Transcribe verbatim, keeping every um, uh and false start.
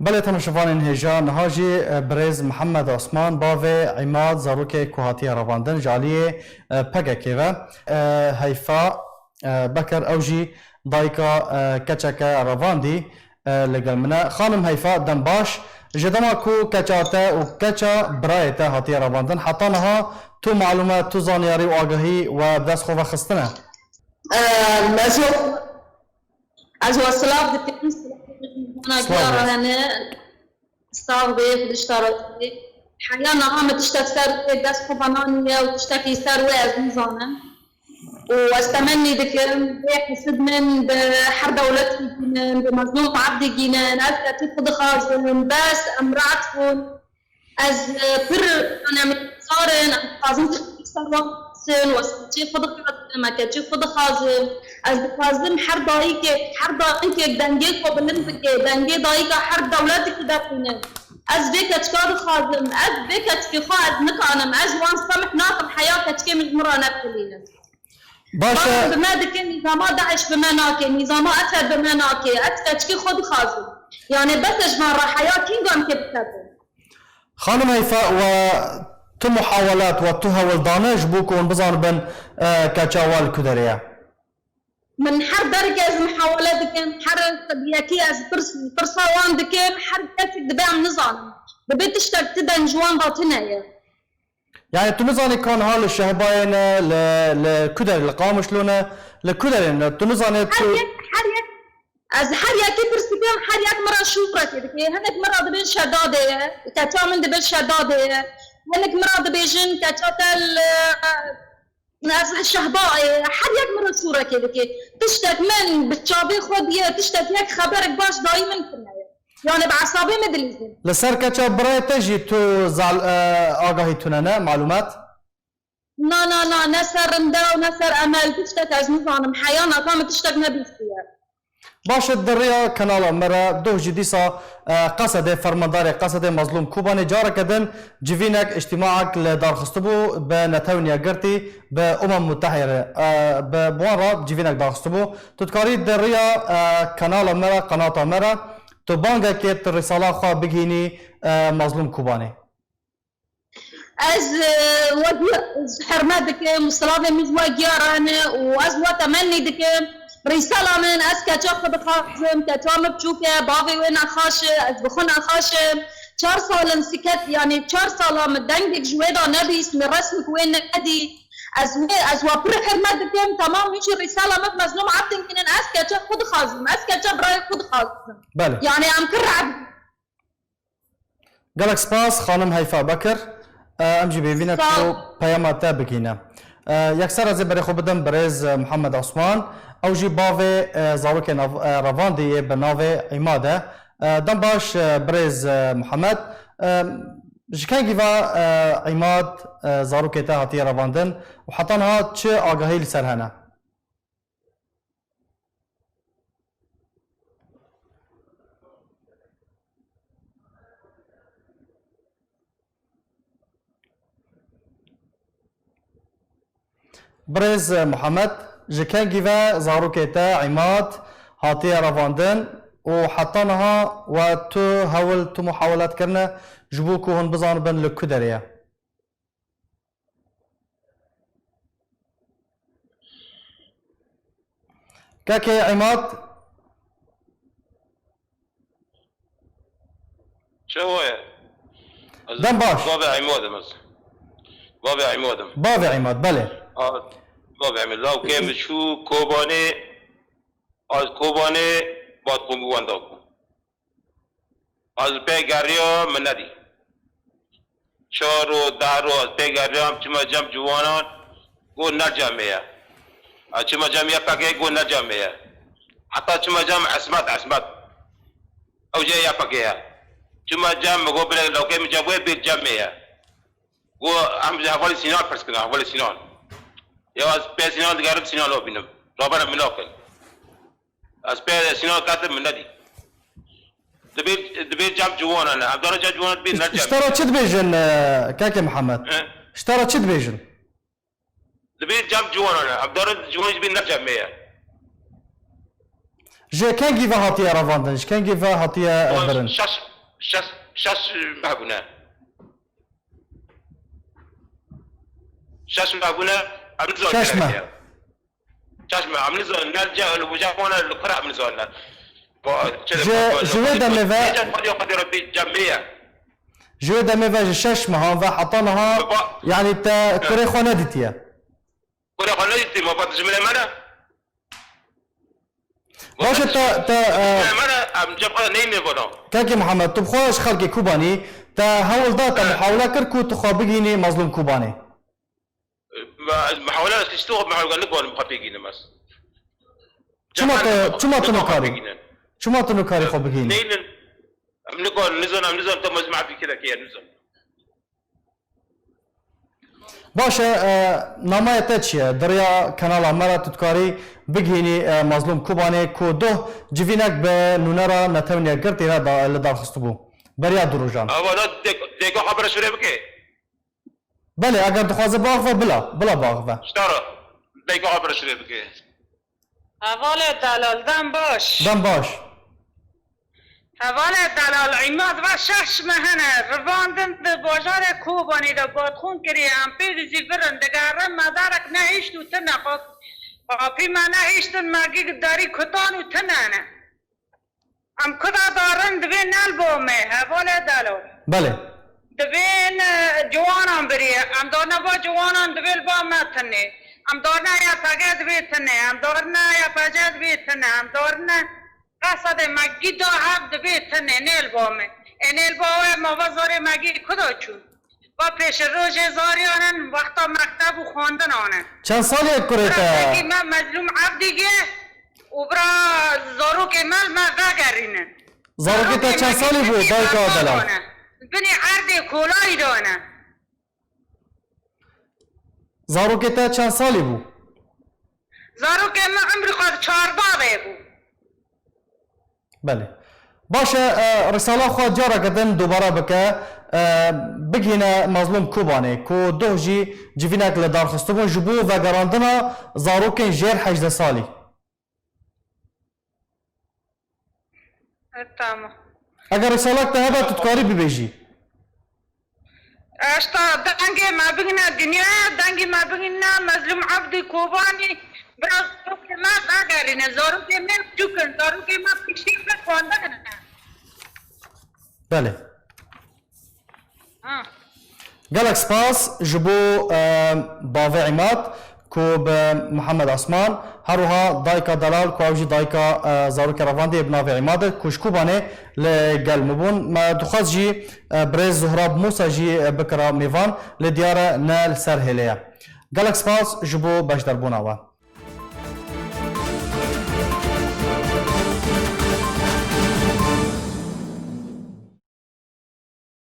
Belê, temaşevanên hêja, niha jî, e, birêz Mihemed Osman, bavê Îmad, zarokê ku hatiye revandin ji aliyê, e, P K K ve, e, Heyfa, e, Bekir, ew jî dayika, e, keçeke revandî, e, li gel min e. Xanim Heyfa, dem baş. Ji dema ku keça te û keça birayê te hatiye revandin, heta niha tu malûmet, tu zanyarî û agahî we bi dest xwe ve xistine? Em, ez we, ez we silav dikim, silavê min ji wana Silav giya re olsun. Hene. Sax bê, Xwedê ji te razî bê. Heya niha min tiştek ser wê dest xwe ve naniye û tiştekî ser wê ez nizanim. Û ez temennî dikim, bê hesid min bi her dewletî gînin, bi Mezlûm Ebdî gînin, ez ketî xwe dixwazim, bes em rehet bûn. Ez, e, pir, yani, em sar in, em dixwazin tiştekî ser wan bisin, wesîlçê xwe dixwazin, me keçê xwe dixwazin. Ez dixwazim her dayikek, her dayikek dengê xwe bilind bike, dengê dayika her dewletekî derxîne. Ez vê keçika dixwazim, ez vê keçikê xwe ez nikanim, ez wan semh nakim, heya keçikê min ji min re nebilînin. Baş e. Baran bi me dike, nîzama DAIŞ bi me nake, nîzama Esed bi me nake, ez keçikê xwe dixwazim. Yani bes e ji van re, heya kînga em kê bikevin. Xanim Heyfa, we tu muhawelat, we tu hewldane ji bo ku hûn bizanibin, e, keça we li ku derê ye? Min her derek ez muhawele dikim, her yekî ez pirs, pirsa wan dikim, her kesek dibe em nizanin. Dibe tiştek ti deng ji wan de tune ye. Yani tu nizanî ka niha li Şehbayê ne, li, li ku derê, li Qamişlo ne, li ku derê ne? Tu nizanî Her tu yek, her yek, ez her yekî pirs dikim, her yek min re şûrekê dike. Hinek min re dibên Şedadê ye, keça min dibê Şedadê ye. Hinek min re dibêjin keça te li, ez Şehbayê ye. Her yek min re şûrekê dike. Tiştek min bi çavê xwe diye, tiştek yek xeberek baş dayî min tune ye. Yani bi esabê min dilîzin. Li ser keça birayê te jî tu zal-, e, agahî tune ne, malûmat? Na, na, na, ne ser rinda û ne ser emel, tiştek ez nizanim. Heya niha min tiştek nebîstiye. Baş e, di riya kanala me re doh jî dîsa, e, Qesedê, fermandarê Qesedê Mezlûm Kobanê careke din civînek, îctîmaek li dar xistibû bi Netew Yekgirtî, bi Umem Mutehîde, e, bi, bi wan re civînek dar xistibû. Tu dikarî di riya, e, kanala me re, qenata me re, tu bangekê, tu rîsala xwe bigihînî, e, Mezlûm Kobanê. Ez, e, we giya-, ji hermet dikim û silavê min ji we giya re ne û ez we temennî dikim. Rîsala min, ez keça xwe dixwazim, keça min biçûk e, bavê wê nexaş e, ez bi xwe nexaş im. Çar sal in siket, yanî çar sala min dengek ji wê de nebîst, min resmik wê nedî. Ez wê, ez we pir hermet dikim, temam min jî rîsala min bi Mezlûm Ebdî gînin, ez keça xwe dixwazim, ez keça birayê xwe dixwazim. Belê. Yanî em pir rehet Gelek spas, xanim Heyfa Bekir. E, em jî bêvî ne Sağ ol. ku peyama te bigihîne. E, yekser ez ê berê xwe bidim birêz, e, Muhammed Osman. Ew jî bavê, e, zarokê nav-, e, revandî yê bi navê Îmad e. E, dem baş, e, birêz, e, Muhammed. E, ji kengî ve, e, Îmad, e, zarokê te hatiye revandin û heta niha çi agahî li ser hene? Birêz Muhammed, ji kengî ve zarokê te Îmad hatiye revandin û heta niha we tu hewl, tu muhawelat kirine ji bo ku hûn bizanibin li ku derê ye? Kekê Îmad. Çawa ye? Ez Dem baş. Bavê Îmad im ez. Bavê Îmad im. Bavê Îmad, belê. A, bavê Îmad. Lawkê min çû Kobanê, ez Kobanê, bat xwe bi wenda ku. Ez pê geriya, min nedî. Çar ro, deh ro ez pê geriyam, çima cem ciwanan, got ne cemê ye. Ez çima cem Y P G, got ne cemê ye. Heta çima cem Esmet, Esmet. Ew jê Y P G ye. Çima cem, min got bile lawkê min cem wê bir cemê ye. Got em ji hevalê Sînan pirs kin, hevalê Sînan. Ya ez pê Sînan digerim, Sînan nabînim. Rabene min nakin. Ez pê Sînan ketim, min nedî. Dibê, dibê cem ciwanan e. Em dara cem ciwanan dibê ne cem. Ji te re çi dibêjin, e, Keke Mihemed? He? Ji te re çi dibêjin? Dibê cem ciwanan e. Em dara ciwan jî bê ne cemê ye. Ji kengî ve hatiye revandin? Ji kengî ve hatiye, e, birin? Şeş, Şeş, şeş meh bûne. Şeş meh bûne, em nizanin Şeş meh. Şeş meh, em nizanin, ne li cem, li weja wan e, li kura em nizanin. Ba, çi Ji, ba, ji wê demê ve Qedî, Qedî Rebbî cem me ye. Ji wê demê ve ji şeş mehan ve heta niha, Ba- yanî te kurê xwe nedîtiye. Kurê xwe nedîtî, ma va dijminê me ne? Baş e, te, te, e, Dijminê me ne, em cem xwe neyne vana. Kekê Mihemed, tu bi xwe ji xelkê Kobanî, te hewl da, te muhawele kir ku tu xwe bigihînî Mazlûm Kobanê? Ma ez muhawele, ez tiştî xwe muhawele nikarim xwe pêk bigihînim ez. Çima te, çima tu nikarî? Çima tu nikarî xwe bigihînî? Neynin. Em nikarin, nizanin, em nizanin, te mezmû Ebdî kê de kê ye, nizanin. Baş e, e, nameyê te çi ye? Di riya kanala me re tu dikarî bigihînî, e, Mazlûm Kobanê ku doh civînek bi nûnera netewniya girtî re da, li dar xistibû. Beriya du rojan. Ava da dek-, deka xwe bire şûrê bike. Belê, eger dixwaze biaxive, bila, bila biaxive. Ji te re deka xwe bire şûrê bike. Hevalê delal, dem baş. Dem baş. Hevalê delal, Îmad ve şeş meh hene, rivandin di bajarê Kobanê de badxûn kiriye, em pê dizî virin, digerin medarek nehişt û tine, qap-, qapî me nehiştin, me gî derî kutan û tine ne. Em kuda darin divê nel bo me, hevalê delal. Belê. Divê ne ciwanan biriye. Em darne ba ciwanan divê li ba me tinê. Em darne Y P G divê tinê. Em darne Y P C divê tinê. Em darne Qesedê me gî da hev divê tinê. Nêl ba me. E nêl ba we ma va zarê me gî kuda çû. Va pêşerojê zariyan in, wexta mekteb û xwendinan in. Çend salî ye kurê te? Bira pêkî me Mezlûm Evdî ye û bira zarokê me li me vegerînin. Zarokê te çend salî bû, dayika delal? Binî erdê kolayî de ne. Zarokê te çend salî bû? Zarokê me umrî xwe çardeh de bû. Belê. Baş e, e, risala xwe careke din dubare bike, e, bigihîne Mazlûm Kobanê, ku doh jî civînek li dar xistibûn ji bo vegerandina zarokên jêr hejdeh salî. E, tamam. Eger risalek te hebe, tu dikarî bibêjî. Eşta dengê me bigine dinyaya, dengê me bigine Mezlûm Evdî Kobanî, biraz zarokê me vegerîne, zarokê me biçûk in, zarokê me piştî xwe xwendin. Belê. Ha. Gelek spas ji bo, e, bavê Îmad ku bi Mihemed Asman, her wiha dayika delal ku ew jî dayika, e, zarokê revandê ye bi navê Îmad e ku ji Kobanê li gel me bûn. Me dixwest jî, e, birêz Zohrab Mûsa jî, e, bikira mêvan, lê diyar e ne li ser hêlê ye. Gelek spas ji bo beşdarbûna we.